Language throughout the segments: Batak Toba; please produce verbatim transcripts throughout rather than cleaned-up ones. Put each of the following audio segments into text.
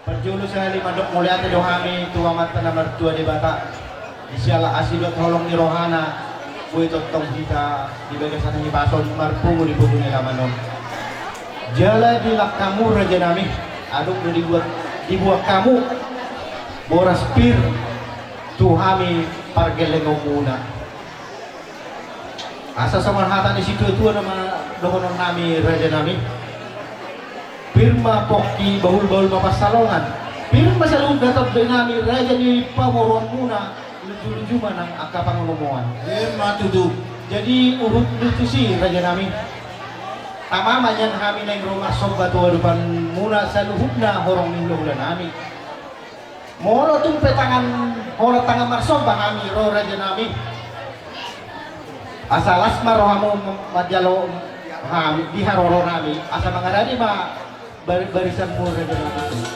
Parjolo sahali mandok mauliate do hami tu Amanta na martua Debata, di siala asi dohot holong ni rohana, boi tongtong hita di bagasan hipas on marpungu di pogu ni alaman on. Jala dilak hamu raja nami, adong do dibuat, dibuat hamu boras pir tu hami pargellengonmuna. Asa songon hata ni situatua nama dohonon nami raja nami. Pir ma pongki, bahulbahul ma pansalongan. Pir ma saluhut na tondi nami raja ni pamoruonmuna, lujuluju ma nang angka pangulomoan. Emma tutu. Jadi huhut do tusi raja nami. Tama ma nian hami naeng ro marsomba tu adopanmuna saluhutna horong ni hulahula nami. Molo tung pe tangan, holan tangan marsomba hami ro raja nami. Asa las ma rohamu manjalo hami di haroro nami, asa mangaradi ma bar-, barisanmu raja nami.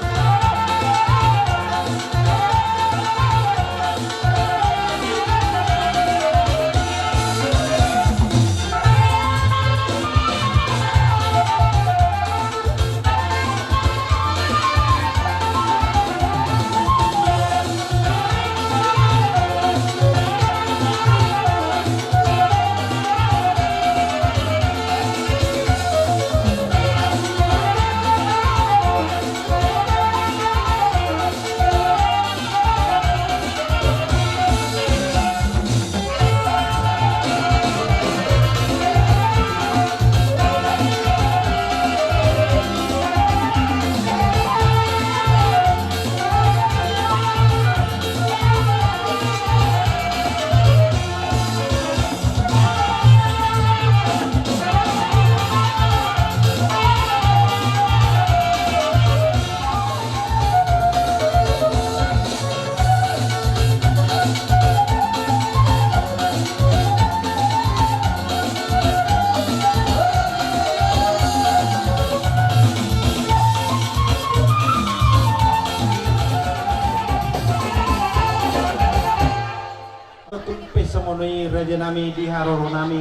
Tung pe songon i raja nami di haroro nami,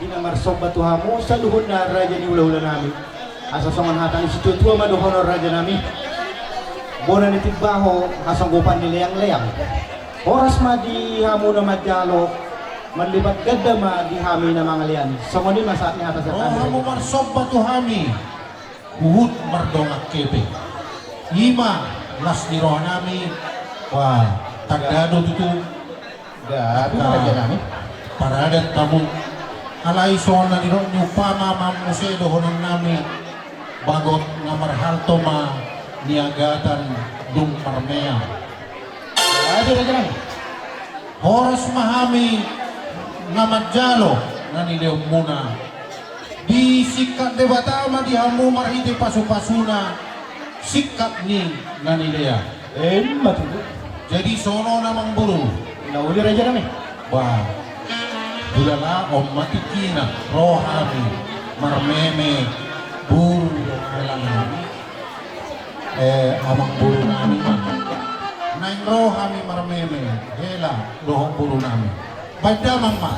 di na marsomba tu hamu saluhutna raja ni hulahula nami. Asa songon hata ni situatua ma dohonon raja nami. Bona ni timbaho hasonggopan ni leangleang. Horas ma di hamu na manjalo, marlipat ganda ma di hami na mangalean. Songon i ma sahat ni hata sian hami. Hamu marsomba tu hami. Huhut mardongan kepe. I ma las ni roha nami. Wah, tanda do tutu. Paradat hamu. Alai songon na nidok ni umpama ma muse dohonon nami. Bagot na marhalto ma niagatan dung marmeam. Horas ma hami na manjalo na nileonmuna. Disingkat Debata ma di hamu marhite pasupasuna singkat ni na nilea. Emma tutu. Jadi songon on amangboru. Na uli raja nami. Bah. Hulala on ma tingkina ro hami marmeme boru hela nami. Eh, amangboru nami ma. Naeng ro hami marmeme hela dohot boru nami. Baen damang ma.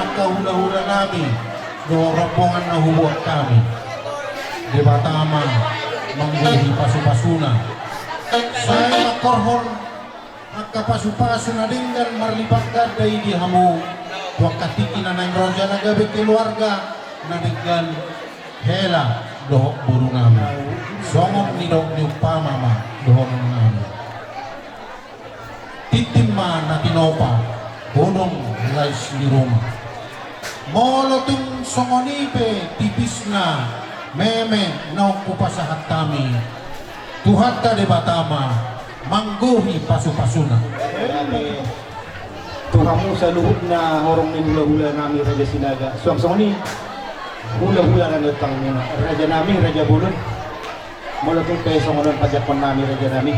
Angka hula-hula nami dohot rombongan na huboan hami, Debata ma manggohi pasu-pasuna. Sai mangkorhon angka pasu-pasu na denggan marlipat ganda i di hamu tu angka tingki na naeng ro jala gabe keluarga na denggan hela dohot boru nami. Songon nidok ni umpama ma dohonon nami. Tintin ma na tinopa, godang lais ni ruma. Molo tung songon i pe tipisna meme naung hupasahat hami, Tuhanta Debata ma manggohi pasu-pasuna. Tu hamu saluhutna horong ni hula-hula nami Raja Sinaga, suang songon i hula-hula na niontangmuna, raja nami, raja bolon. Molo tung pe songon on pajakkon nami raja nami,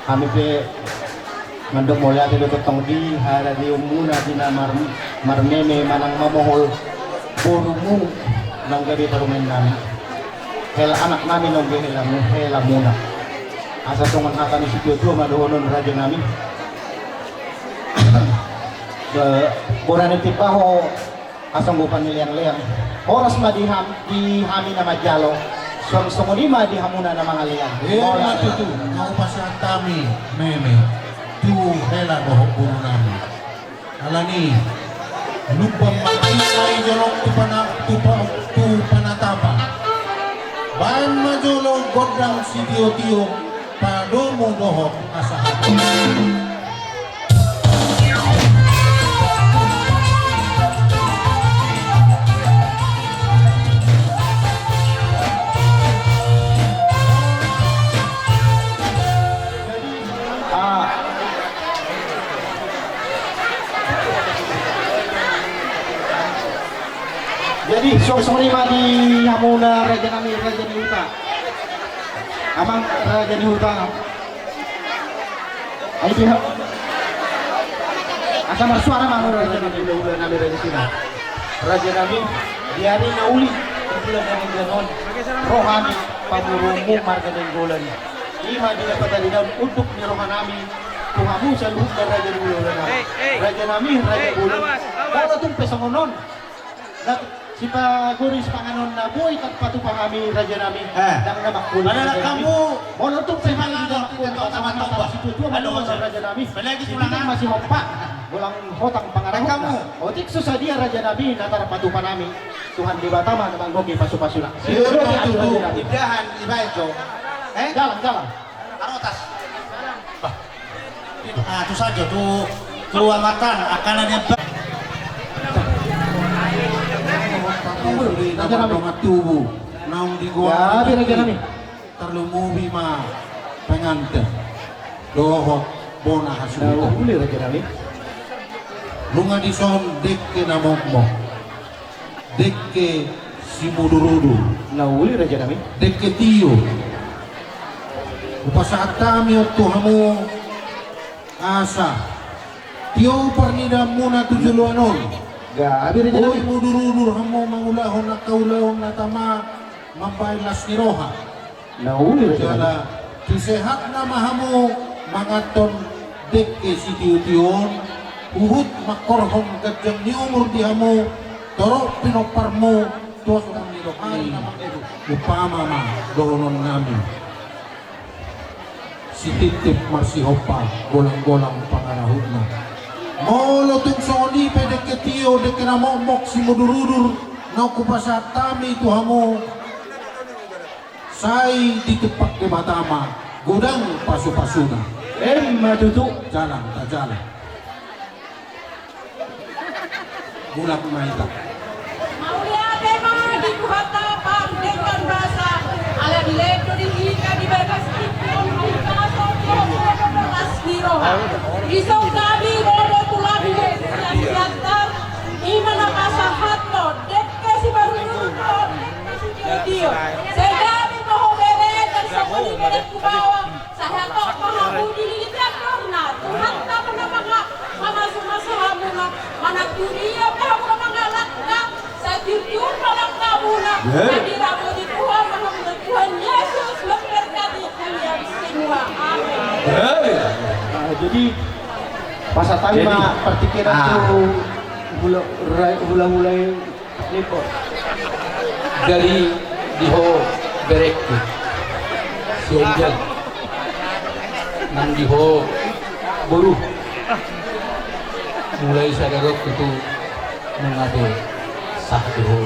hami pe mandok mauliate do tongtong di haradeonmuna di na mar-, marmeme manang mamohol borumu naung gabe parumaen nami. Hela anak nami naung gabe helamu, helamuna. Asa songon hata ni situa-tua ma dohonon raja nami. Be, boru ni timbaho, hasanggupan ni leang-leang. Horas ma di ham-, di hami na manjalo. Suang songon i ma di hamuna na mangalean. Emma tutu, na hupasahat hami meme tu hela dohot boru nami. Alani i, lumban ma hita i jolo tu pana-, tu pa-, tu panatapan. Baen ma jolo gondang sitio-tio, padomu dohot pasahaton. Ah. Jadi, suang songon i ma di hamuna raja nami, raja ni huta. Amang raja ni huta. Ai dia. Asa marsuara ma hamu raja nami, hula-hula nami raja Sina. Raja nami, di ari na uli, di bulan na denggan on, ro hami pamoruonmu marga Nainggolan. I ma di Lapatan Idaon unduk ni roha nami tu hamu saluhutna raja ni hula-hula nami. Raja nami, raja bolon. Molo tung pe songon on. Sipagori sipanganon na boi tarpatupa hami raja nami. Eh. Ndang na mangkuli. Padahal raja nami, hamu molo tung pe hami sipanganon, na mangkuli, situa-tua ma raja nami. Apalagi tulang. Sitinang ma sihompa. Golang hotang pangarahutna. Otik so sadia raja nami na tarpatupa nami. Tuhan Debata ma na manggohi pasu-pasuna. Iya, betul, betul. Indahan, ibaen jo. Eh? Jalan, jalan. Arotas. Bah. Ah, tu sajo, tu, tu amatan, angka na nian ba-, Raja nami. Naung di goar. Gabe raja nami. Tarlumobi ma penganten dohot bona hasuhuton. Na uli raja nami. Nunga dison dengke na mokmok. Dengke simudur-udur. Na uli raja nami. Dengke tio. Hupasahat hami on tu hamu asa tio parnidaanmuna tu joloan on. Gabe raja nami. Boi mudur-udur hamu mangulahon angka ulaon na tama mambahen las ni roha. Na uli raja nami. Jala tu sehatna ma hamu manganhon dengke sitio-tio on, huhut mangkorhon ganjang ni umur di hamu, torop pinomparmu, tuas umur ni roha ni na mangolu. Umpama ma dohonon nami. Sitiptip marsihompa, golang-golang pangarahutna. Molo tung songon i pe dengke tio, dengke na mokmok simudur-udur, naung hupasahat hami tu hamu. Sai ditumpak Debata ma godang pasu-pasuna. Emma tutu. Jalang, tajalang. Mulak ma hita. Mauliate ma di Tuhanta pardenggan basa, ala dilehon do di hita di bagas tingki on hita so tio las ni roha. Dison hami dohot tulang ni sian Siantar, i ma na pasahathon dengke simudur-udur, dengke sitio-tio. Sai gabe ma ho bere, sai songon i bere tu bawah. Sai hatop ma hamu dililiti andorna, Tuhanta ma na manga-, mamasu-masu hamuna, manang tu dia pe hamuna mangalangka, sai tiur-tiur ma langkamuna, sai diramoti Tuhan ma hamuna Tuhan Yesus, memberkati kalian semua. Amin. Nah, jadi, pasahat hami ma partingkian tu Hula, rai, hula-hula i lipo. Jadi di ho berengku. Sian jala. Nang di ho boru. Mulai sada rok tutu nunga be sah di ho.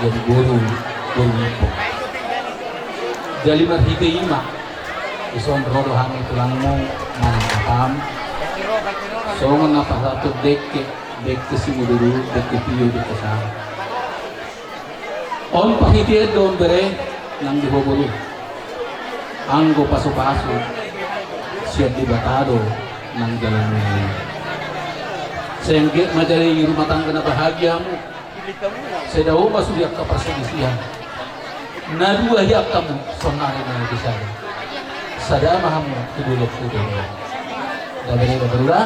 Jadi boru, boru lipo. Jadi marhite i ma. Dison ro do hami tulangmu manang batam. Songon na pasahathon dengke. Dengke simudurudu, dengke tio, dengke sahit. On pahitian do on bere nang di ho boru. Anggo pasu-pasu sian Debata do nang jalanmuna i. Sai anggiat ma jadi rumah tangga na bahagia hamu. Sai dao ma sude angka parselisihan. Na dua hian hamu sonari na di sada. Sada ma hamu tu dolok tu dolok. Dang bere da berula.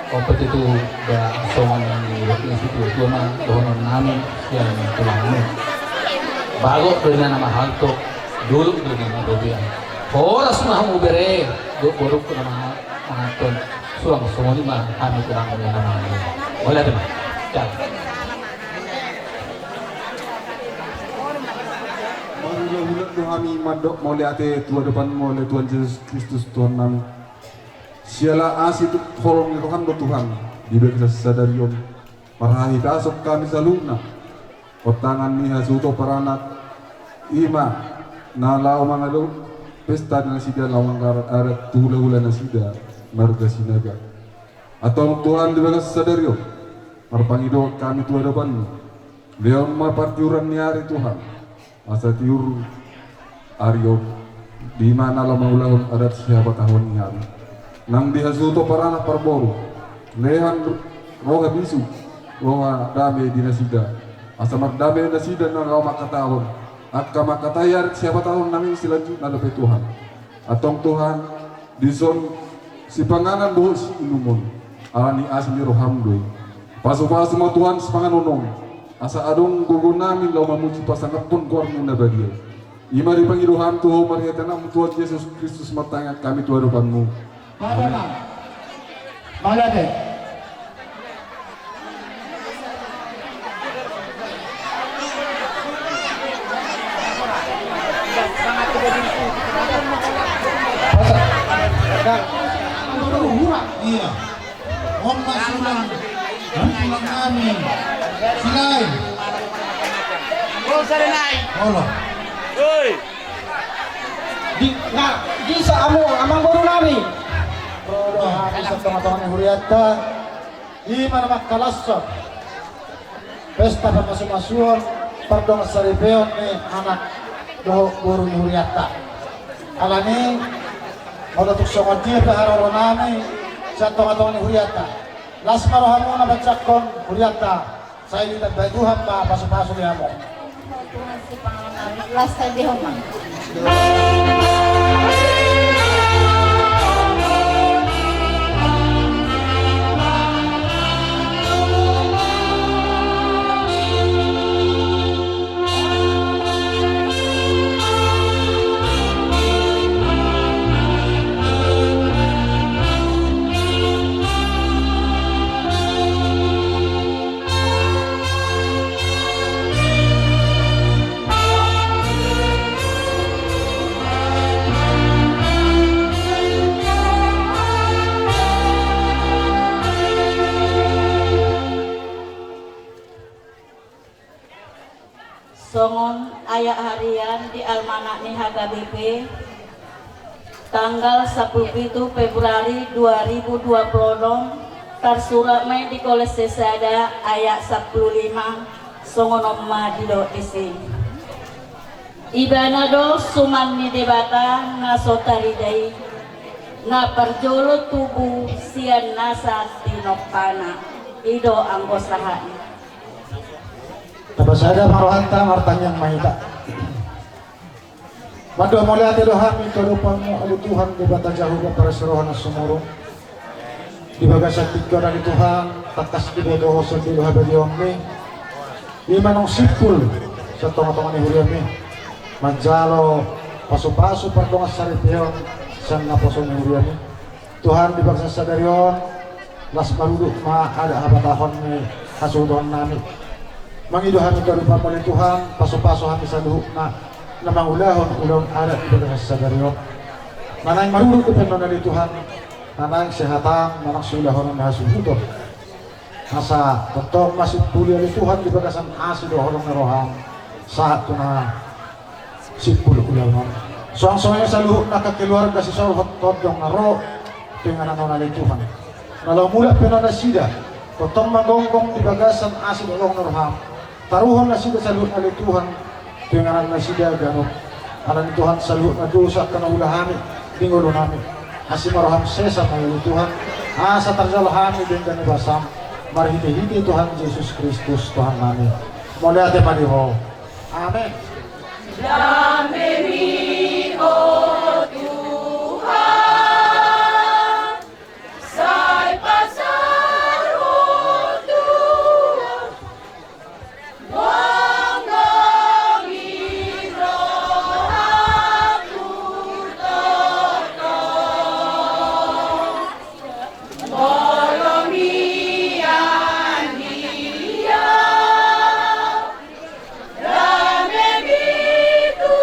Opat itu da songon yang di wakil situ itu ma dohonon nami sian tulangmu. Bagot do na nama halto. Dolok do na nama dobian. Horas ma hamu bere. Dok boruk nama mangaton. Suang songon i ma hami tulangmu na nama. Boleh tu ma. Ciao. Marhula-hula do hami mandok mauliate tu adopanmu, ale Tuhan Jesus Kristus Tuhan nami. Siala asi tu holong ni roham do Tuhan di bagasan sadari on. Marhahitason hami saluhutna. Ontangan ni hasuhuton paranak i ma na laho mangalehon pesta ni nasida laho manggarar adat tu hula-hula nasida marga Sinaga. Antong Tuhan di bagasan sadari on. Marpangidoan hami tu adopanmu. Lehon ma partiuran ni ari Tuhan. Asa tiur ari on. Di ma na laho mangulahon adat sihapatahonannami. Nang di hasuhuton paranak parboru. Lehon roha bisuk. Roha dame di nasida. Asa mardame nasida na laho mangkatahon. Angka mangkatai adat sihapatahonannami silanjutna dope Tuhan. Antong Tuhan. Dison sipanganon dohot siinumon, ala ni asi ni roham do i. Pasu-pasu ma Tuhan sipanganon on, asa adong gogonami laho mamuji pasangaphon goarmu na badia i. I ma dipangido hami tu ho marhite anakmu Tuhan Jesus Kristus martangiang hami tu adopanmu. Amen. Mauliate. Iya. Om masulang. Masulang kami. Silai. Olo. Di, na, di sa amu, amang boru nami. Olo, hami sa tonga-tonga ni hurianta. I ma na mangkalashon pesta pamasumasuon pardongan saripeon ni anak dohot boru ni hurianta. Alani i, molo tung songon dia pe haroro nami sian tonga-tonga ni hurianta. Las ma rohamuna manjangkon hurianta. Sai ditambai Tuhan ma pasupasu di hamu. Tuhan sipanganon nami, las sai di hamu. Songon ayat harian di almanak ni H K B P, tanggal sampulu pitu Februari dua ribu dua puluh onom, tarsurat ma i di Kolose sada ayat sampulu lima, songon on ma didok disi. Ibana do suman ni Debata na so tarida i, na parjolo tubu sian nasa tinompana. I do anggo sahatna. Tapasada ma rohanta, martangiang ma hita. Mandok mauliate do hami tu adopanmu, ale Tuhan Debata Jahowa parasi roha na sumurung. Di bagasan tingki on ale Tuhan, tangkas diboto ho songon dia do habadiaonmi. I ma naung simpul sian tonga-tonga ni huriami manjalo pasu-pasu pardongan saripeon sian naposo ni huriami. Tuhan, di bagasan sadari on, Las marudut ma adat habatahon ni hasuhutonnami. Mangido hami gabe pamoe ale Tuhan, pasupasu hami saluhutna na mangulahon ulaon adat di bagasan sadari on. Na naeng marudut dope annon ale Tuhan, na naeng sihataon, na naeng siulahonon ni hasuhuton. Asa tongtong masimpuli ale Tuhan di bagasan asi dohot holong ni roham sahat tu na simpul ulaon on. Suang songon i saluhutna angka keluarga sisolhot tondong na ro tu inganan on ale Tuhan, na laho mulak pe annon nasida, tongtong magonggom di bagasan asi dohot holong ni roham. Taruhon nasida saluhutna ale Tuhan tu inganan nasida ganup. Alani Tuhan, saluhutna dosa angka na huula hami di ngolunami, asi ma roham sesa ma ale Tuhan, asa tarjalo hami denggan ni basam, marhitehite Tuhan Jesus Kristus Tuhannami. Mauliate ma di Ho. Amen. Damemi, o Tuhan, sai pasahat tu ahu, gomgomi rohangku tongtong. Molo mian dia damemi tu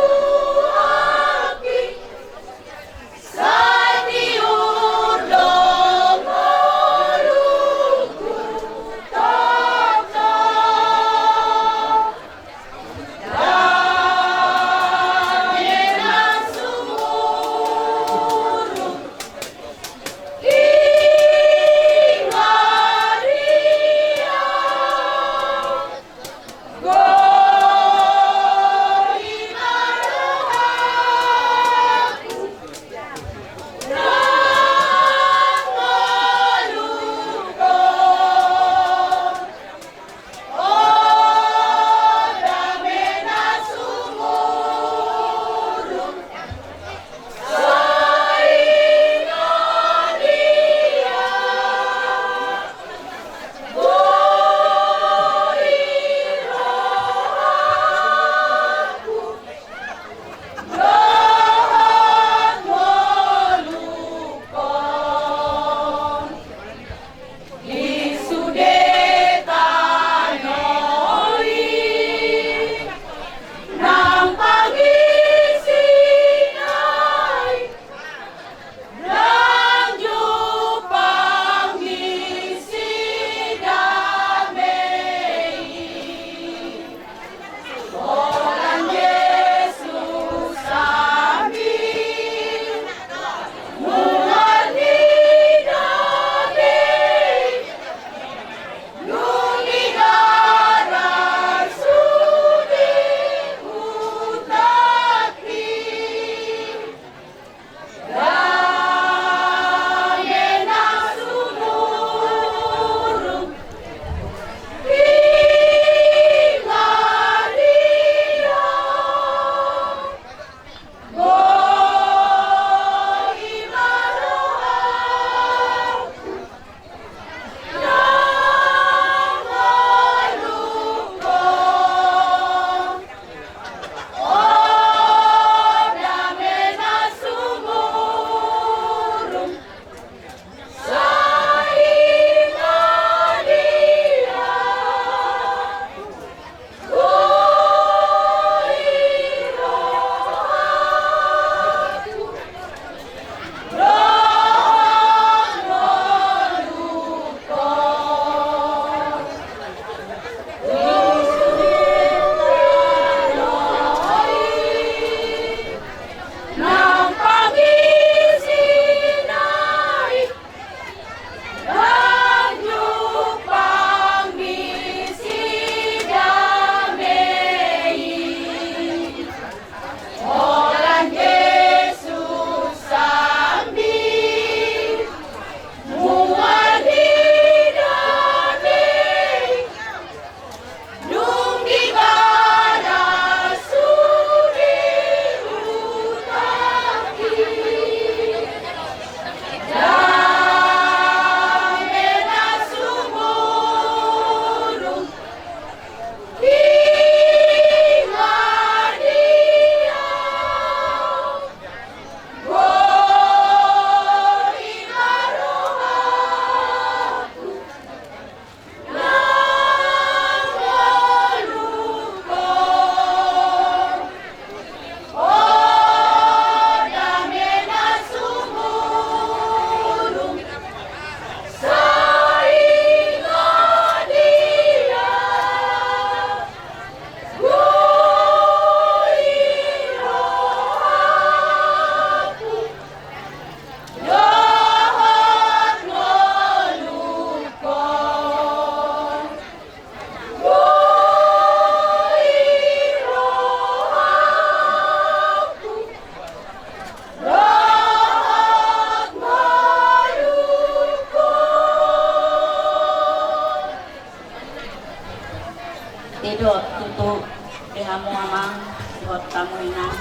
Dohot hamu inang,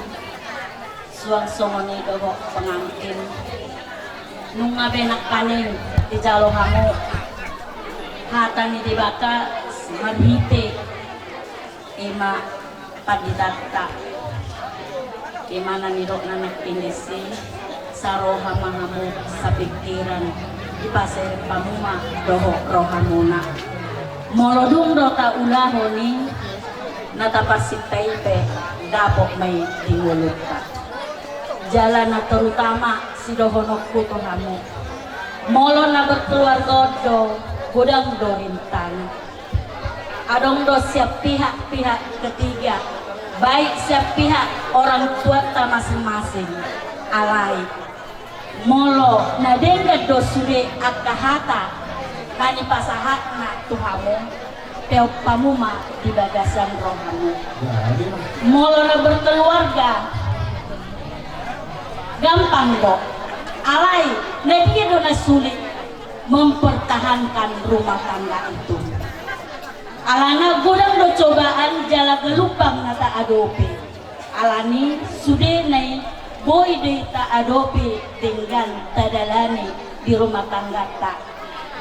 suang songon i dohot pengantin. Nunga be nangkaning dijalo hamu hata ni Debata marhite i ma panditanta. I ma na nidokna nangkin disi, saroha ma hamu sapingkiran, dipaserep hamu ma dohot rohamuna. Molo dung do taulahon i, na taparsinta i pe dapot ma i di ngolunta. Jala na terutama sidohononku tu hamu, molo na berkeluarga on do, godang do rintangan. Adong do sian pihak-pihak ketiga, baik sian pihak orang tuanta masing-masing. Alai molo na denggan do sude angka hata na nipasahatna tu hamu, peop hamu ma di bagasan rohamu. Molo na berkeluarga, gampang do. Alai na dia do na sulit mempertahankan rumah tangga itu? Alana godang do cobaan jala gelumbang na taadopi. Alani sude na i boi do i taadopi denggan tadalani di rumah tangganta.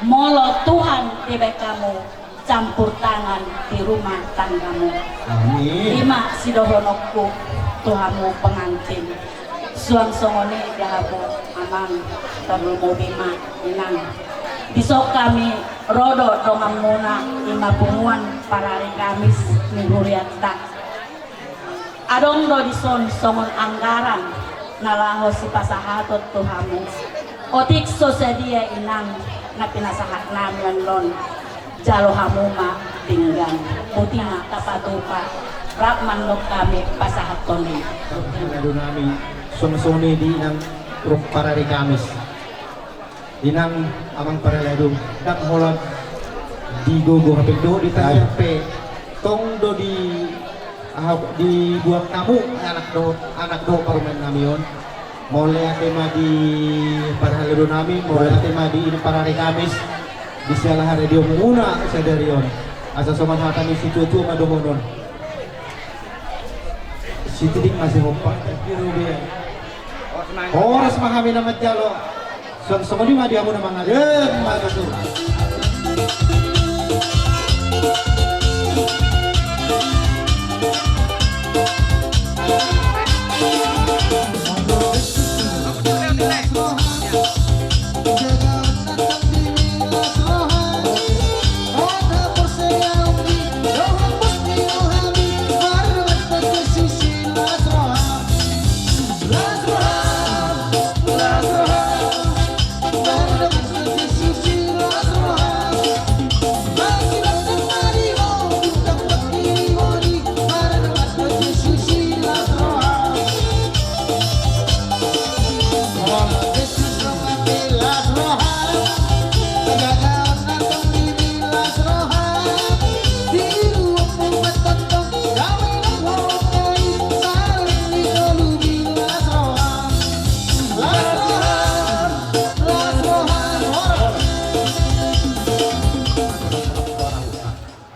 Molo Tuhan dibahen hamu campur tangan di rumah tanggamu. Amin. I ma sidohononku tu hamu pengantin. Suang songon i di hamu amang, tarlumobi ma inang. Dison hami ro do donganmuna, i ma punguan parari Kamis ni hurianta. Adong do dison songon anggaran na laho sipasahaton tu hamu. Otik so sadia inang na pinasahatnami annon, jalo hamu ma denggan. Boti ma tapatupa, rap mandok hami pasahathon i. Parhalado nami, songon i di inang ro parari Kamis. Inang amang parhalado, ndang holan digogo hape dohot ditangiang pe, tong do di, aha, dibuat hamu anak dohot, anak dohot parumaen nami on. Mauliate ma di parhalado nami, mauliate ma di inang parari Kamis, di siala haradeon muna sadari on. Asa songon hata ni situatua ma dohonon. Sititik ma sihompa. Horas ma hami na manjalo. Songon i ma di hamu na mangalehon. Emma tutu.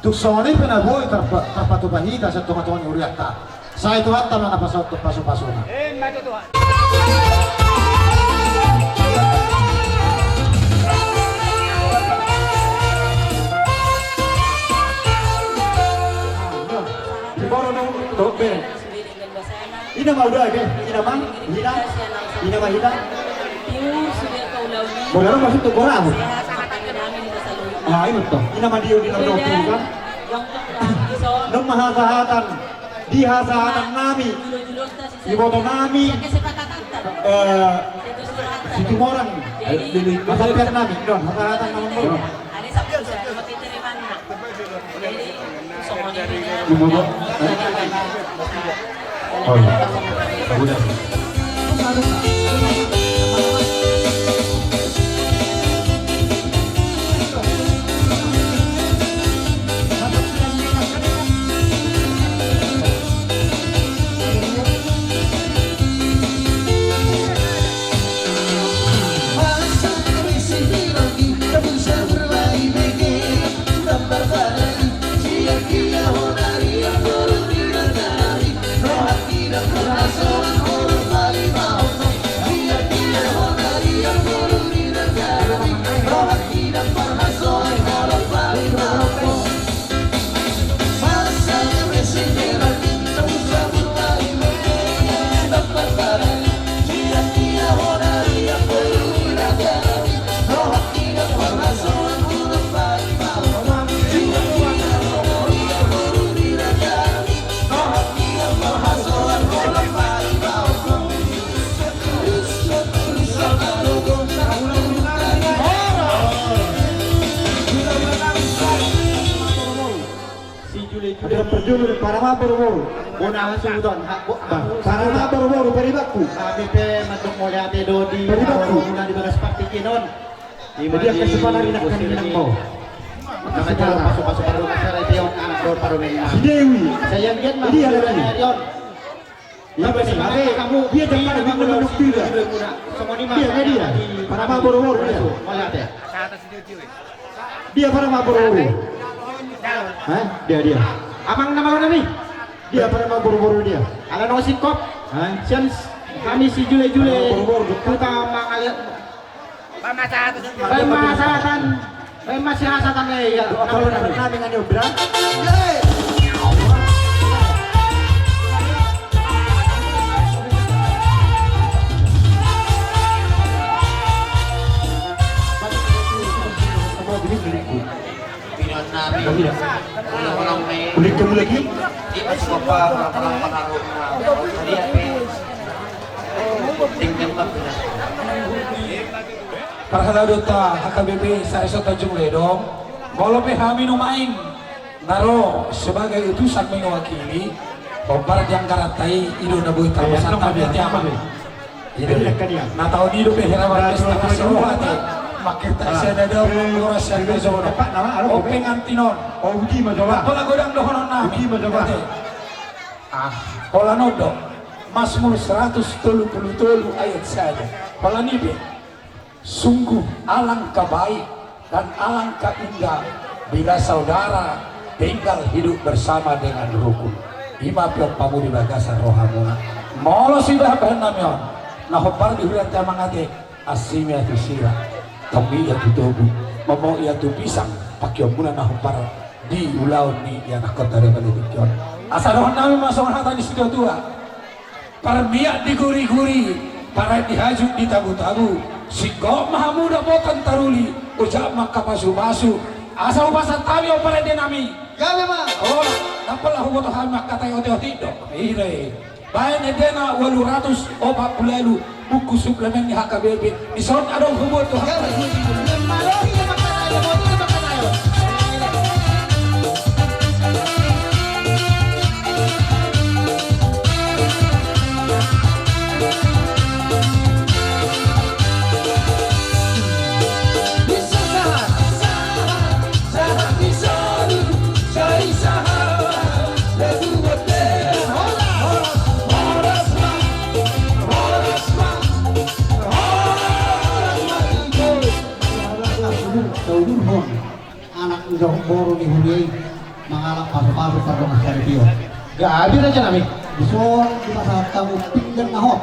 Tung songon i pe na boi tarpa-, tarpatupa hita sian tongatonga ni hurianta. Sai Tuhanta ma na pasahathon pasupasuna. Emma tutu. Ina ma uda ke, ina ma, ina, ina ma ina. Bola lo masuk tu gora aku. Ah, ina to. Ina ma dia di nang dokter kan. Nang mahasahatan, di hasahatan nami. Iboto nami. Eh, Situmorang. Masa piar nami. Don, hasahatan nami. Jadi, songon i ma. Oh, iya. Udah. Si jule-jule. Ada perjulu, para mabor-bor. Bona hasuhuton. Para mabor-bor, paribanku. Kami pe mandok mauliate do di. Paribanku. Di bagas partingkian on. Jadi, angka sipana rinakkan minang mau. Pasu-pasu pardomu, anak do pardomu. Si Dewi. Saya lihat, Mas. Ini ada lagi. Dia, dia, dia, dia, dia, dia, dia, para mabor-bor dia. Dia, para mabor-bor. Hah? Dia, dia. Amang nama lo nami? Dia, para mabor-bor dia. Ala no singkop. Hah? Sian kami si jule-jule. Para mabor-bor. Puta mangalir. Pamasahatan. Pamasahatan. Pamasahatan, eh, ya. Doa kalau dengan nami ngani obra. Ulik kamu lagi? Parhalado ta H K B P, saya so tajung ledong. Molo pe hami nuaeng na ro sebagai utusan mewakili, hombar di anggaranta i, i do na boi tapasahat hami ate amang. Jadi, na taon i dope hira marpesta na seroha te. Mangkirta sian ada manggoras sian gajo. Ope nganti non. Pola godang dohonon nami. Ah, pola non do. Mazmur seratus tolu puluh tolu ayat sada. Pola ni pe. Sungguh alangkah baik dan alangkah indah bila saudara tinggal hidup bersama dengan rukun. I ma pe ompamu di bagasan rohamuna. Molo sibahen-bahen nami on, na hombar di hurianta i amang ate, asi ma ia tu sira, tong ia tu togu, mamao ia tu pisang, pangkeonmuna na hombar di ulaon ni ianakhonta di balik tingki on. Asa dohonon nami ma songon hata ni situa-tua. Parmiak di guri-guri, paraek di hajut di tabu-tabu, singkop ma hamu dapotan taruli, ojak ma angka pasu-pasu, asa hupasahat hami ompar ende nami. Gabe ma. O, ndang pola huboto hami mangkatai otik-otik do. Ida i. Baen endena ualu ratus opat pulu ualu, buku suplemen ni H K B P. Dison adong huboto hami. Gabe ma. Anak ni dohot boru ni huria i mangalap pasu-pasu pardongan saripeon. Gabe raja nami. Dison dipasahat hamu pinggan na hot.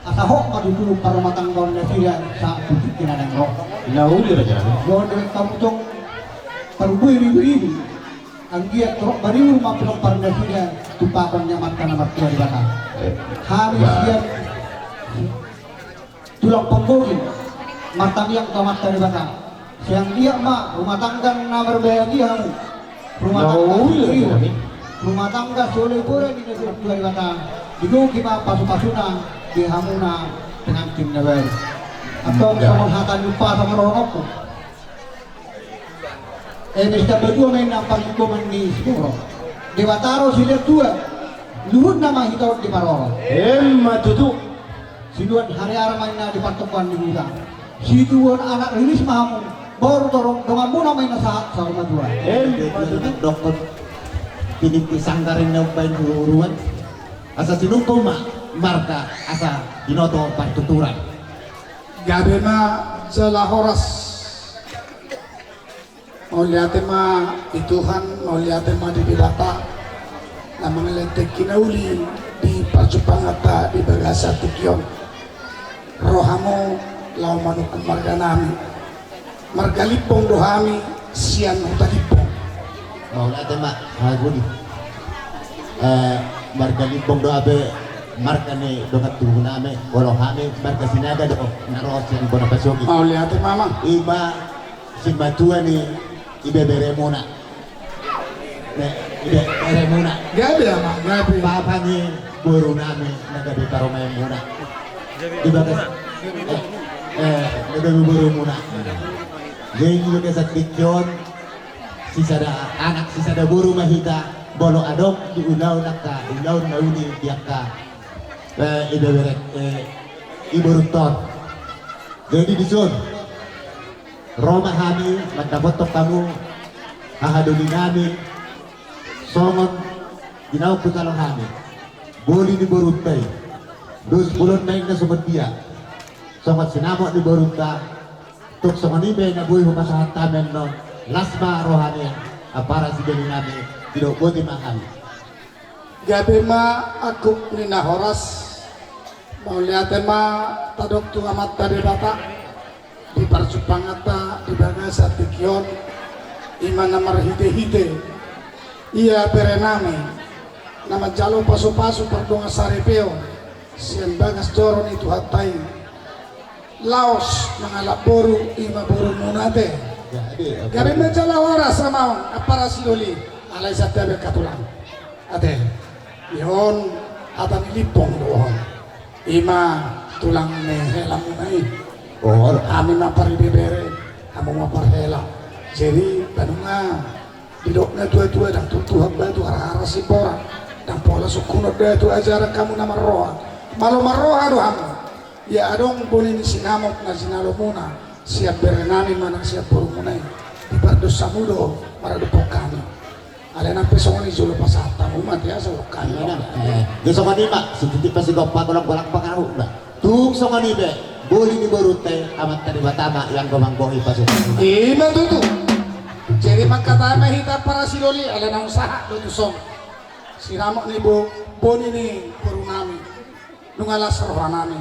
Asa hot ma tutu parrumatanggaon nasida sahat tu tingki na naeng ro. Na uli raja nami. Dison dibaen hamu tong parbue ribu-ribu. Anggiat torop baribu ma pinompar nasida tumpahon ni Amanta na martua Debata. Hami sian tulang panggohi martangiang tu Amanta Debata. Sai anggiat ma rumah tangga na marbahagia hamu. Rumah tangga suri, rumah tangga sole pore ni na tua Debata. Digohi ma pasu-pasuna di hamuna pengantin na baru. Antong songon hata ni umpasa ma dohononku. Eh, mesta badua ma inna pangidoan ni siborok. Debata do silehon tua. Luhutna ma hita on diparorot. Emma tutu. Siduan hariara ma inna di partompuan ni huta. Situbuan anak riris ma hamu. Boru torop donganmuna ma inna sahat saur matua. Emma tutu. Dokkon. Tiniti sanggar inna umbaen huru-huruan. Asa sinungkun ma marga asa binoto partuturan. Gabe ma jala horas. Mauliate ma di Tuhan, mauliate ma di Debata. Na mangalehon tingki na uli di Parsumanganta di bagasan tingki on. Rohamu laho manungkun marga nami. Marga Limbong do hami sian Huta Limbong. Mauliate ma, Haguni. Eh, marga Limbong do hape marga ni dongan tubu nami, molo hami marga Sinaga do na ro sian bona pasogi. Mauliate ma, Amang. Ima simatua ni ibeberemuna. Ne, ibeberemuna. Gabe, Amang, gabe. Papa ni boru nami na gabe parumaenmuna. Di bagas, eh, eh, na gabe borumuna. Jadi di bagasan tingki on, sisada anak sisada boru ma hita, molo adong di ulaon angka ulaon na uli di angka, eh, ibebere, eh, iborunta on. Jadi dison, ro ma hami mandapothon hamu hahadoli nami, songon ginawo hujalo hami. Boli ni borunta i, dos bolon naeng na songon dia, songon sinamot ni borunta. Tung songon i be na boi hupasahat hami annon, las ma roha ni ampara sidoli nami, didok boti ma hami. Gabe ma angkup ni na horas. Mauliate ma tadok tu Amanta Debata di parsumanganta di bagasan tingki on, ima na marhitehite ia bere nami na manjalo pasupasu pardongan saripeon sian bagas joro ni Tuhanta i. Laos mangalap boru, ima borumuna ate. Gabe ma jala horas, Amang, ampara sidoli, alai santabi angka tulang. Ate, i on hata ni Limbong do on. Ima tulang ni helamuna i. Hami ma paribebere, hamu ma parhela. Jadi, tadingon didok na tuatua, ndang tutuhon batu, harahara Simbora. Ndang pola sungkunon batu, ajaran hamu na marroha. Malo marroha do hamu. Ia adong boli ni sinamot na jinalomuna sian bere nami manang sian borumuna i, dipardos hamu do maradophon hami. Alai nang pe songon i jolo pasahat hamu ma ate, asa ulok hami. Ia songon i ma, sititi pasigompa, golanggolang pangarahutna. Tung songon i be, boli ni borunta i, Amanta Debata ma ianggo manggohi pasupasu. Ima tutu. Jadi mangkatai ma hita ampara sidoli, alai naung sahat do tuson. Sinamot ni bo, boli ni boru nami. Nunga las roha nami.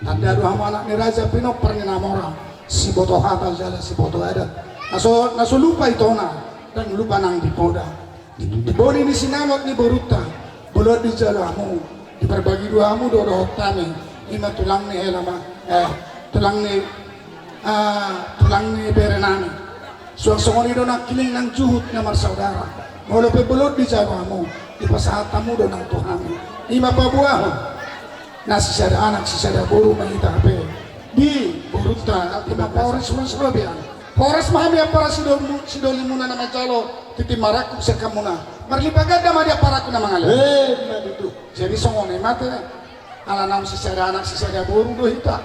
Tanda do hamu anak ni raja, pinompar ni na mora, siboto hata jala siboto adat. Na so, na so lupa itona, ndang lupa nang di poda. Di, di boli ni sinamot ni borunta, bolon dijalo hamu, diparbagi dua hamu do dohot hami, ima tulang ni hela ma, eh, tulang ni Ah, tulang ni bere nami. Suang songon i do nangkining nang juhut na marsaudara. Molo pe bolon dijalo hamu, dipasahat hamu do nang tu hami. Ima paboahon. Na sisada anak sisada boru ma hita hape. Di borunta, ima pahoras, horas robean. Horas ma hami ampara sidol-, sidolimuna na manjalo tintin marangkup sian hamuna. Marlipat ganda ma di amparanku na mangalehon. Eh, ima tutu. Jadi songon i ma ate. Ala naung sisada anak sisada boru do hita.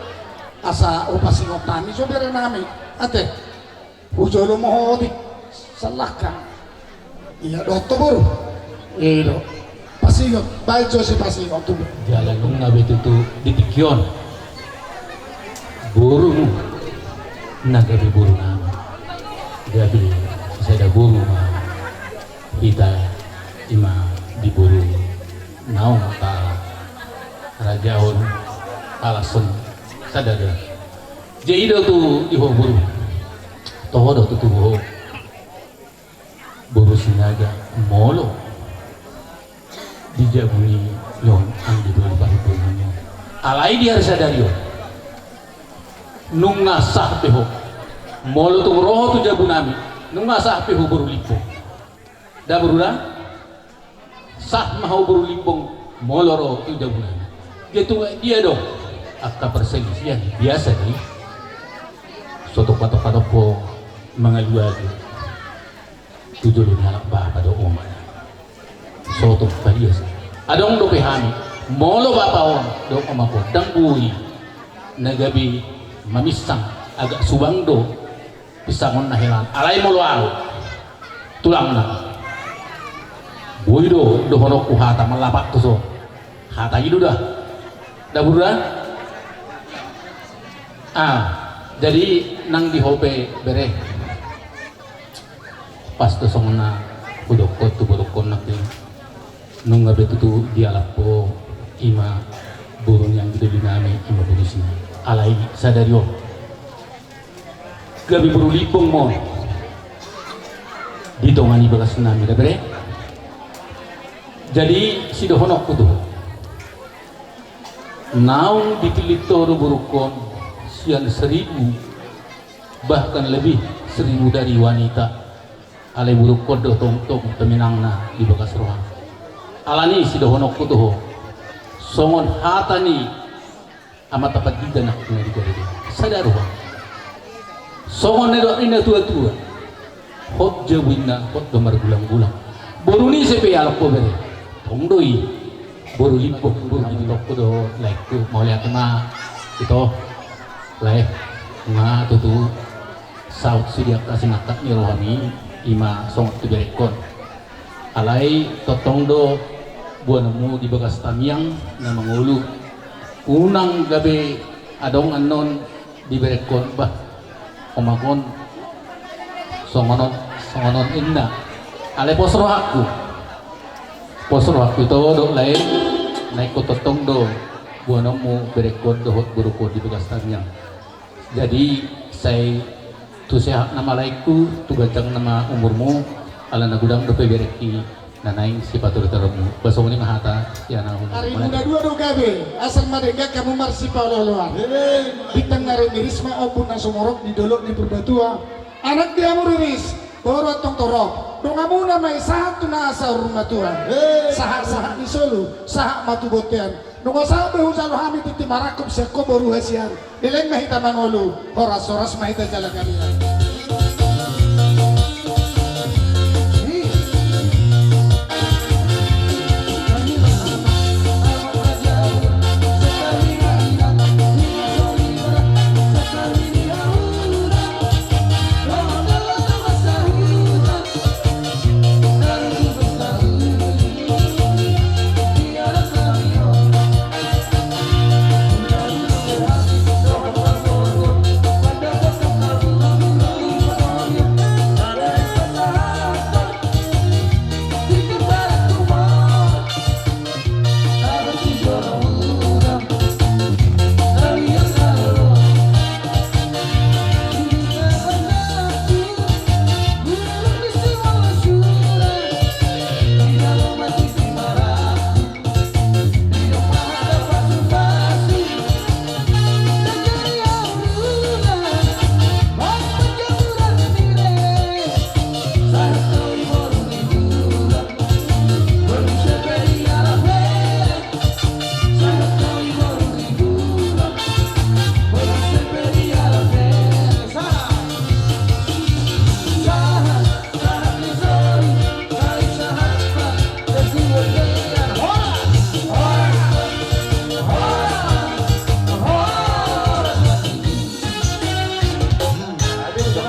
Asa hupasingot hami jo bere nami. Ate. Hujolo ma ho otik. Salahkan. Ia dohot ho boru. I do. Pasingot. Baen jo sipasingot tu. Jala nunga be tutu di tingki on. Borumu. Na gabe boru nami. Gabe sisada boru ma. Hita ima di boru. Naung ta rajaon, alashon sada do. Jadi do tu di ho boru. Toho do tu tu ho. Boru Sinaga molo di jabu ni on anggi do di parhitean ni on. Alai di ari sadari on. Nunga sah pe ho. Molo tung ro ho tu jabu nami. Nunga sah pe ho boru Limbong. Da boru da? Sah ma ho boru Limbong molo ro tu jabu nami. Dia tu dia do. Angka perselisihan biasa ni. Soto patok-patok ho mangalualu. Tu jolo ni halak bapa do oma. Soto palias. Adong dope hami. Molo bapa on do oma ho. Ndang boi. Na gabe maminsang agak subang do. Pisangonna helan. Alai molo ahu. Tulangna. Boi do, dohononku hata mallapakku so. Hata i do da. Da boru da? Ah, jadi nang di ho pe bere. Pas do songon na hudokkon tu borukkon nangkin. Nunga be tutu dialap ho. Ima boru ni anggi doli nami, ima boru sinami. Alai sadari on gabe boru limbong ma on di tonga ni bagas nami da bere. Jadi sidohononku tu ho, naung dipillit ho do borungkon sian seribu, bahkan lebih seribu dari wanita. Alai borungkon do tongtong pemenangna di bagas rohangku. Alani sidohononku tu ho, songon hata ni amanta pandita nang na di Gareja, sada roha. Songon na nidok ni natuatua, hot jabu inna, hot do margulanggulang. Boru ni ise pe ialap ho bere, tong do i boru limbong, boru limbong. Tongtong do laengku, mauliate ma ito lae, nga tutu saut sude angka sinangkap ni rohami, ima songon tu berengkon. Alai tongtong do boanonmu di bagas tangiang na mangolu. Unang gabe adong annon di berengkon, bah, omakon songon on, songon on inna. Alai pos rohangku, pos rohangku ito do lae, na ingkon tongtong do boanonmu berengkon dohot borungkon di bagas tangiang. Jadi sai tu sehat nama laengku, tu ganjang nama umurmu, ala na godang dope berengki na naeng sipatortormu. Bah songon i ma hata sian ahu. Ari muna dua do gabe, asal ma denggan hamu marsipaolooloan. Bintang na ro miris ma ombun na sumorop di dolok ni Purbatua. Anak di hamu riris, boru antong torop. Donganmuna ma i sahat tu nasa saur matua. Sahat-sahat ni solu, sahat ma tu bontean. Nunga sahat be hujalo hami tintin marangkup sian ho boru hasian. Leleng ma hita mangolu, horas-horas ma hita jala gabe.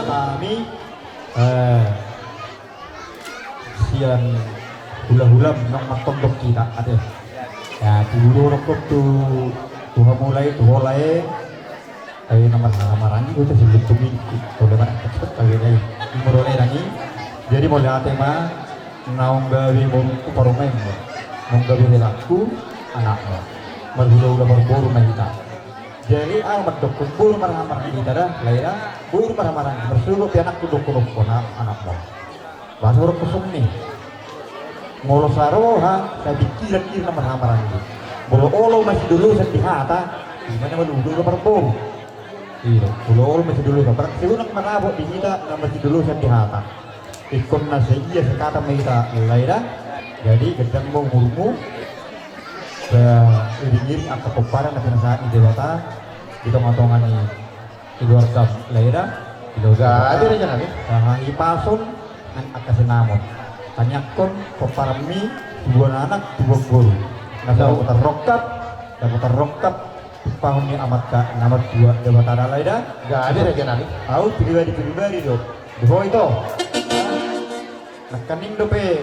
Kami, eh, sian hula-hula nang martondok hita ate. Ya, tu dulu rokok tu, tu hamu lae, tu ho lae. Ai na marhaha maranggi do tu si lutung i. Tole mana cepat kawin ai. Imur oleh nangi. Jadi mauliate ma, naung gabe borungku parumaenmu, naung gabe helangku anakmu. Marhula-hula marboru ma hita. Jadi ahu mandok boru marhaha maranggi hita da, lae da, boru marhaha maranggi, marsogot pe anakku dohononku anakmu. Bahasa orang kosong ni. Molo saroha, sai pikiran i na marhaha maranggi. Molo olo masidolosan di hata, ima na marhula-hula marboru. Iyo, molo olo masidolosan. Barang sai unang manabok di hita na masidolosan di hata. Ingkon na sai ia sakata ma hita lae da. Jadi ganjang ma umurmu. Iring-iring angka pomparan na pinasahat ni Debata di tonga-tonga ni keluarga lae da. Keluarga. Gabe raja nami. Hahipason nang angka sinamot. Tangiangkon pomparanmi tubuan anak tubuan boru. Na so dapotan rongkap, dapotan rongkap tumpahon ni amanta na martua Debata da lae da. Gabe raja nami. Ahu pribadi-pribadi do. Di ho ito. Nangkaning dope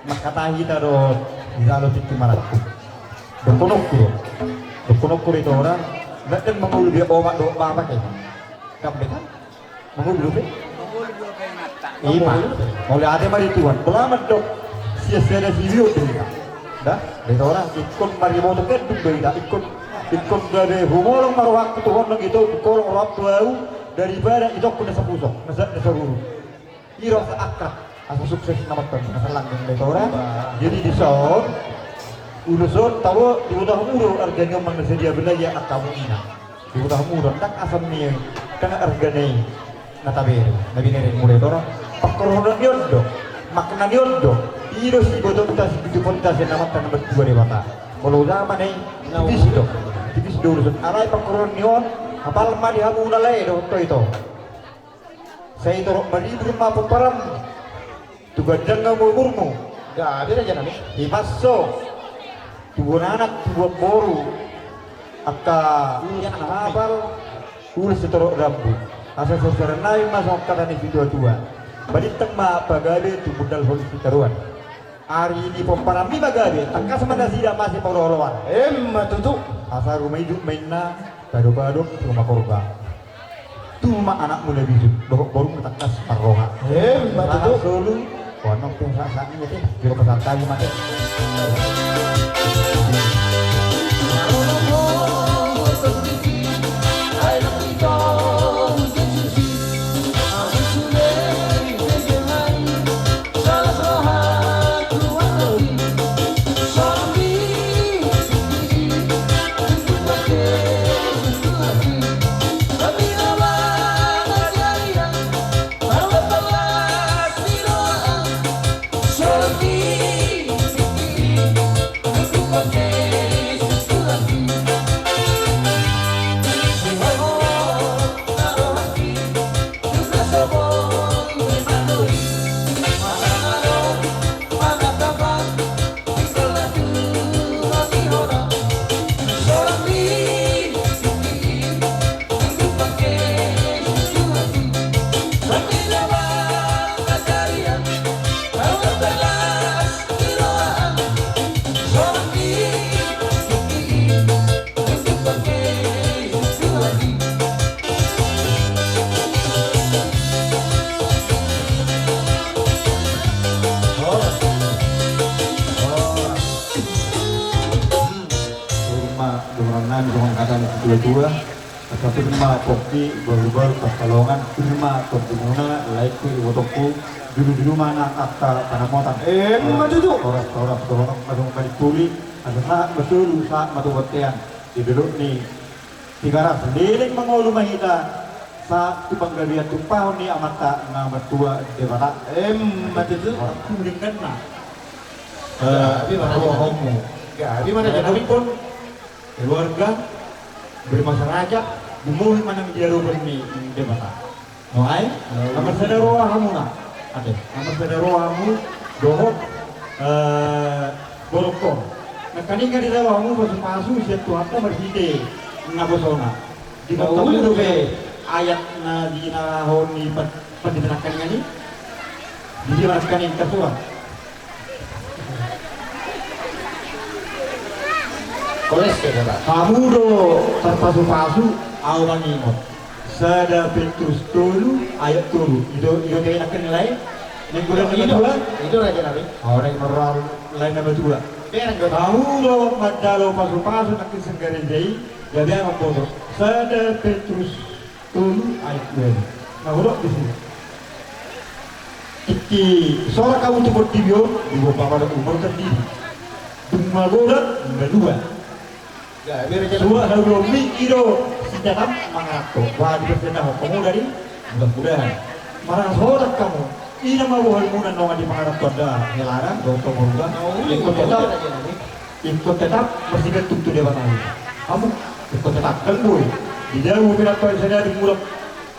mangkatai hita do dijalo tintin marangkup. Dohononku do. Dohononku do ito da. Ndang mangolu be omak dohot bapak e. Ndang be kan? Mangolu dope? Ima. Mauliate ma di Tuhan. Bola mandok sian sada sibio do hita. Dah, Dae Tora, ingkon mariboto kendung do hita, ingkon, ingkon gabe humolong ma rohangku tu ho nang ito, humolong rohangku tu ahu, daripada itongku na sapusok, na sa-, na saburuk. I do asa akrab, asa sukses na mantong, asa langgeng Dae Tora. Jadi dison, ulos on tabo, diboto hamu do arga ni on manang na sadia, apalagi angka hamu ina. Diboto hamu do, ndang asal ni, ndang arga ni na tabere, na binereng muna Dae Tora. Pangkorhonon ni on do, makna ni on do, i do sibotonta, sipijuponta sian Amanta na martua Debata. Molo jaman na i, tipis do, tipis do ulos on. Alai pangkorhonon ni on, apal ma di hamu na lae dohot ito. Sai torop maribur ma pomparanmu. Tu ganjang ma umurmu. Gabe raja nami. Hipas ho. Tubuan anak, tubuan boru. Angka anak na hapal. Ulos sitorop rambu. Asa sasaran nami ma songon hata ni situatua. Balintang ma pagabe, tumundalhon sitaruan. Ari ni pomparanmi ma gabe, tangkas ma nasida masipaolooloan. Emma tutu. Asa ruma ijuk ma inna, padopadop ruma korba. Tubu ma anakmu na bisuk, dohot borungmu tangkas marroha. Emma tutu. Sahat solu, boanong pe sahat-sahat ni ate, jolo pasahat hami ma ate. Ima dongan nami, dongan hata ni situatua. Asa pir ma pongki, bahulbahul, pansalongan, pir ma tondimuna, laengku, ibotongku, jujur-jujur ma nang angka panamotan. Emma tutu. Horas-horas dohononku ma songon panimpuli, asa sahat ma solu, sahat ma tu bontean. Di dolok ni Tigaras, leleng mangolu ma hita, sahat tu panggabean tumpahon ni Amanta na martua Debata. Emma tutu. Waktu dengganna. Eh, panamotanmu. Gabe ma raja nami. Keluarga, bermasyarakat, dumenggan ma nang di adopan ni Debata. Nuaeng, na marsada roha hamuna. Ate, na marsada roha hamu, dohot, eh, borokon. Nangkaning di roha hamu pasu-pasu sian Tuhanta marhite nabosona. Di mata hamu dope ayat na di na hon ni pat-, pat di nangkaning i. Di dia nangkaning kasuan. Koles ke, Bapak. Hamu do tarpasu-pasu, ahu mangingot. Sada Petrus tolu ayat tolu. I do, i do te nangkin lae. Nang godang na matua. I do raja nami. Orang merau lae na matua. Bereng godang. Hamu do mandalo pasu-pasu nangkin sian gareja i. Gabe ahu mamboto. Sada Petrus tolu ayat dua. Na hudok disi. Tingki sorak hamu tu portibi on, diboan Bapa dohot Ama dohot Tondi. Dung magodang, dung malua. Suhat haduanmi i do sindatam mangarap ho. Bah, dipersendahan hamu dari, mudah-mudahan. Marhasohotan hamu. Ina ma bohal muna nunga dipangarap Tuhan da, hela da, dohot Tondi. Ingkon tetap. Ingkon tetap marsigantung tu Debata i. Hamu ingkon tetap, dang boi. Di jabu pe nang tu sada di mulak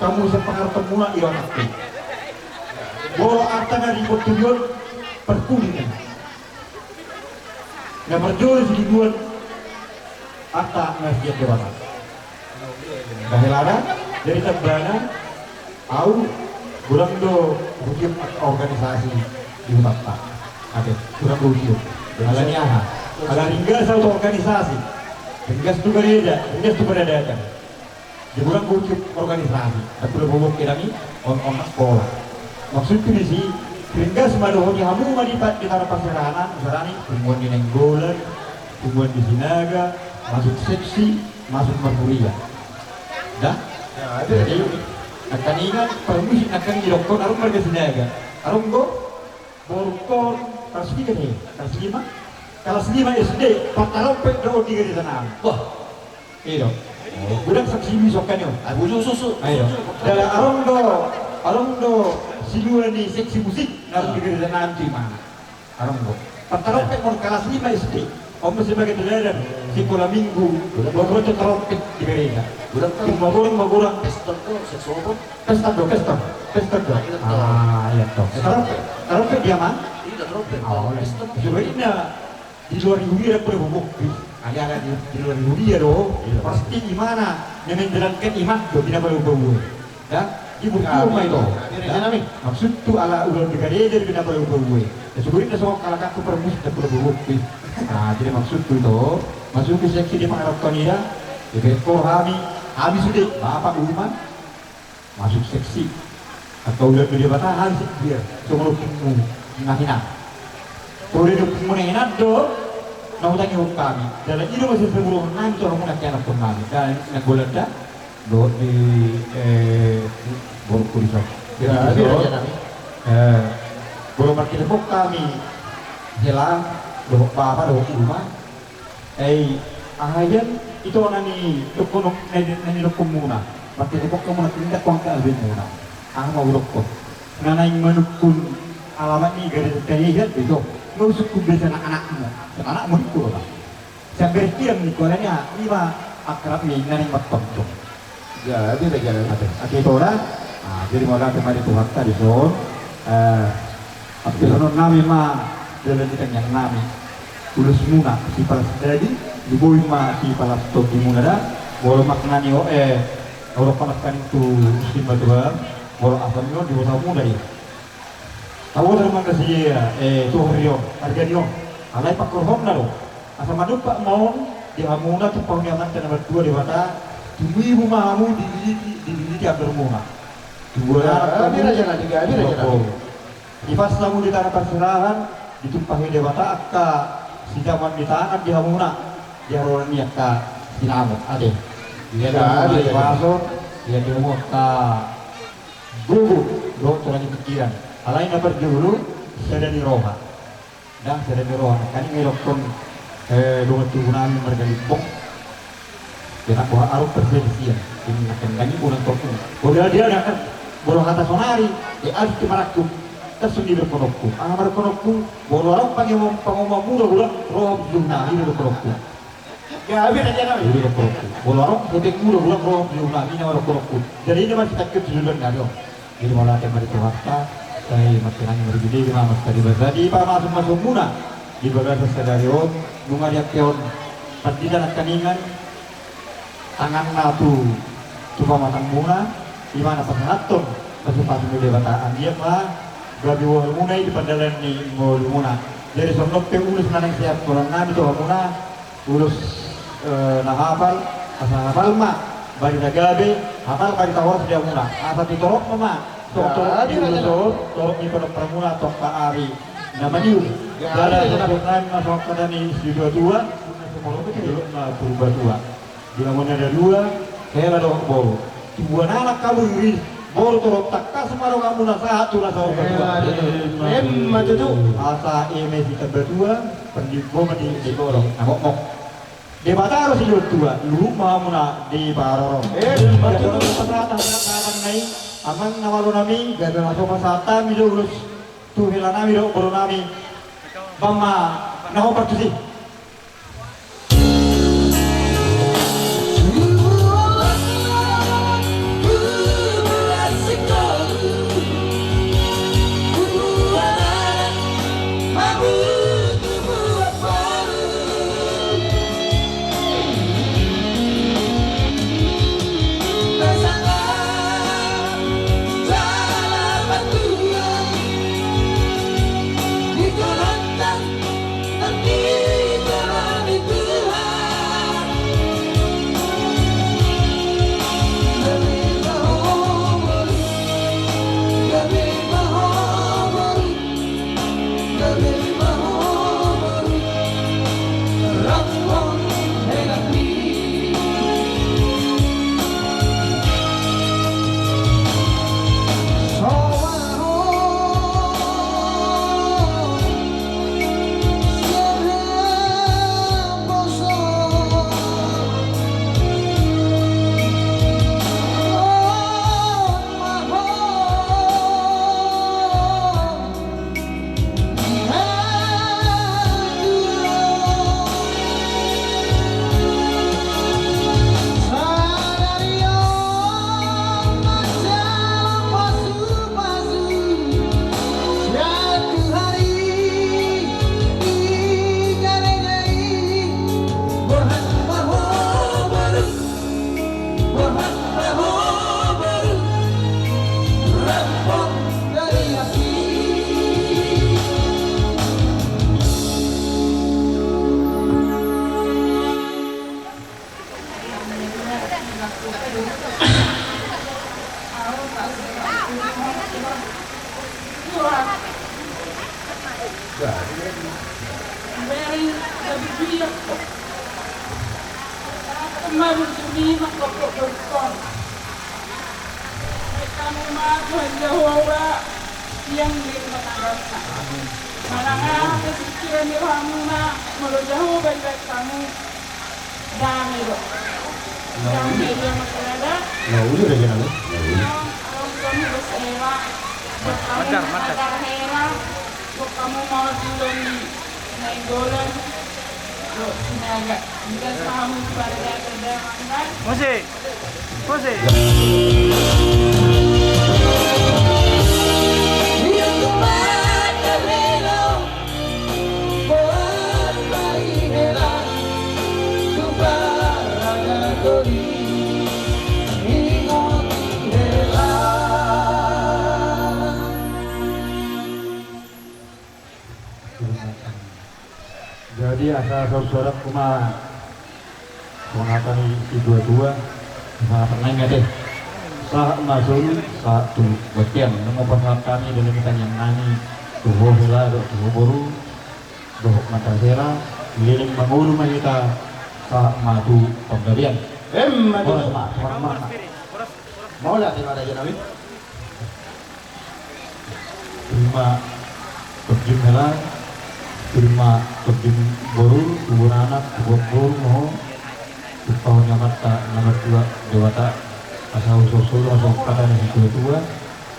hamu sian pangarapon muna i do anak i. Molo arta na di portibi on, parpudi na. Na parjolo siduduan arta na sian Debata. Nda hela da, jadi tamba na, ahu godang do hutiop organisasi di hutanta. Ate, godang do hutiop. Ala ni aha? Ala ringgas ahu tu organisasi. Ringgas tu gareja, ringgas tu paradaton. Jadi godang do hutiop organisasi. Tapi do bobok kedang i, on, on, pola. Maksudku disi, Ringgas ma dohot i, hamu ma di pa-, di tano parserahan, misalna punguan ni Nainggolan, punguan di Sinaga, masuk seksi, masuk marhuria. Dah? Jadi, angka ninna, parmusik angka i didokkon, adong marga Sinaga. Adong do, borungkon, kelas tiga nih, kelas lima. Kelas lima S D, partarompet do di gareja nami. Wah. Ido. Godang saksi musik kan yo. Ah, bujur susu. Ayo. Jala adong do, adong do silua ni seksi musik, na di gareja nami tu imana. Adong do. Partarompet mon kelas lima S D. Om sebagai teladan, sekolah minggu, borungkon tarompet di gareja. Godang tarompet. Cuma borung, borung. Pesta do, seksi apa? Pesta do, pesta. Pesta do. Ah, iya do. Tarompet, tarompet dia, Mang? Iya, tarompet. Oh, iya. Sebenarnya di luar huria do, bukti. Ada, ada di, di luar huria do. Iya. Pasti imana, na menjalankan iman do, di na palau-palau. Dah, di bukti ma ito. Dah, maksudhu ala ulaon di gareja, di na palau-palau. Ya, sebenarnya songon halak tu parmusik, di palau-palau. Nah, jadi maksudhu ito, masuk ke seksi di pangarantoan i da, di bekor hami, hami sude, bapak, uma, masuk seksi. Angka ulaon ni Debata, hami seksi dia, songon ompungmu na hinan. Songon ompungmu na hinan do, na hutangihon hami. Jala i do masih sebelum nami, songon ompungmu na hinan pun nami. Dan na Nainggolan da, dohot di, eh, borungku di son. Jadi, ya, di son, iya, iya, nami. Eh, molo martelepon hami, hela, dohot bapa, dohot uma, ai, aha ian, ito na nidokkon, na ni, na nidokkonmuna. Martelepon hamu na tindak, huangkat H P-muna. Aha ma hudokkon? Na naeng manungkun alamat ni gareja tani ian, ito. Nga usungkun be sian anakmu. Sian anakmu ningku do, Bang. Sian bertiang ningku, alani i ma akrab ni na naeng martontu. Jadi, jadi. Ate, ate ito da. Ah, jadi mauliate ma di Tuhanta di son. Eh, hampir sonon nami ma, dalan di tangiang nami. Ulos muna sipalas daging, diboin ma sipalas tondi muna da. Molo maknani o, eh, orang panas kan itu simba tua, molo asam yo di bota muna i. Tahu dari mana sih, eh, tuh rion, harga dion. Alai pakorhonna do. Asa manumpak ma on di hamuna, tumpahon ni Amanta na martua Debata, tumimbo ma hamu dililiti, dililiti andor muna. Tumbuhon anak hamu, raja na tiga, raja na tiga. Dipas hamu di tano parserahan, ditumpahi Debata angka sijaman ni tangan di hamuna, di haroro ni angka sinamot, ate. Di hamu angka gogo, dohot tonga ni pikiran. Alai na parjolo, sada ni roha. Ndang, sada ni roha, nangkaning i dokkon, eh, dongan tubu nami marga Limbong. Ia nang boha adong perselisihan, ini nangkaning i unang tongtong. Molo dia nangkaning, molo hata sonari, di alis tu marangkup, tar songon i dohononku. Aha ma dohononku, molo adong pangomo-, pangomoanmu do godang roha, bujur nami do dohononku. Gabe raja nami. Molo adong hepengmu do godang roha, bujur nami nama dohononku. Jadi i ma sitangkep tu joloan nami on. Jadi mauliate ma di Tuhanta, sai martinangi marjuji ma, marsadibasadi pamasumasuon muna di bagasan sadari on, nunga diangke on pandita nangkaningan tanganna tu, tu pamatang muna, i ma na pasahathon pasupasu ni Debata, anggiat ma gabe bohal muna i di pardalanan ni ngolu muna. Jadi songon on pe ulos na naeng sihaholongan nami tu hamuna, ulos, eh, na hapal, asa hapal ma barita gabe, hapal barita horas di hamuna. Asa ditorop ma, ma, songon torop ni ulos on, torop ni panomparmuna, tongka ari na madiu. Jala songon nami ma songon hata ni situatua, na sumorop i dolok na Purbatua. Di hamuna na dua, hela dohot boru. Tubuan anak hamu riris, boru torop, tangkas ma rohamuna sahat tu na saur matua. Emma tutu. Asa eme sitambatua, pandinggo ma di, di boru. Amokmok. Debata do silehon tua, luhut ma hamuna diparorot. Emma tutu. Pasahat hami na i, amang na malo nami, gabe na so pasahat hami do ulos tu hela nami dohot boru nami. Bamma na hombar tusi. Ma burju ni mangkopkop borungkon. Bahen hamu ma Tuhan Jahowa sian di rumah tanggangkon. Manang aha pe singkiran ni rohamuna, molo Jahowa ibahen hamu, dame do. Dame do ma sada. Na uli raja nami. Adong hamu dos hela. Adong hamu matar hela. Adong hamu maor di ulaon ni Nainggolan. Dohot Sinaga. Digas ma hamu tu paradaton damang. Musik. Musik. Jadi asa saur-saur ma songon hata ni situa-tua, sahat nai ma ate. Sahat ma solu, sahat tu bontean. Nunga pasahat hami dalan ni tangiang nami tu ho hela dohot tu ho boru, dohot matar hela, leleng mangolu ma hita, sahat ma tu panggabean. Emma tutu. Horas ma, horas ma. Mauliate ma raja nami. Ima tondim hela, ima tondim boru, tu bona anak, tu bona boru, mo. Tumpahon ni Amanta na martua Debata, asa husolsol ma songon hata ni situa-tua,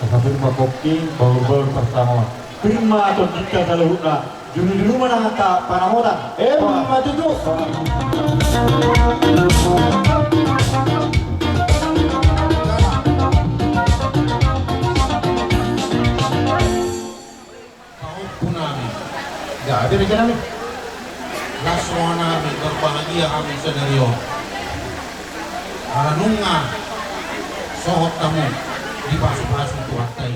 asa pir ma pongki, bahul-bahul parsangoan. Pir ma tondinta saluhutna, julu-julu ma nang angka pangamotan. Emma tutu. Pahompu nami, gabe raja nami. Las roha nami, berbahagia hami sadari on. Ala nunga sohot hamu dipasu-pasu Tuhanta i.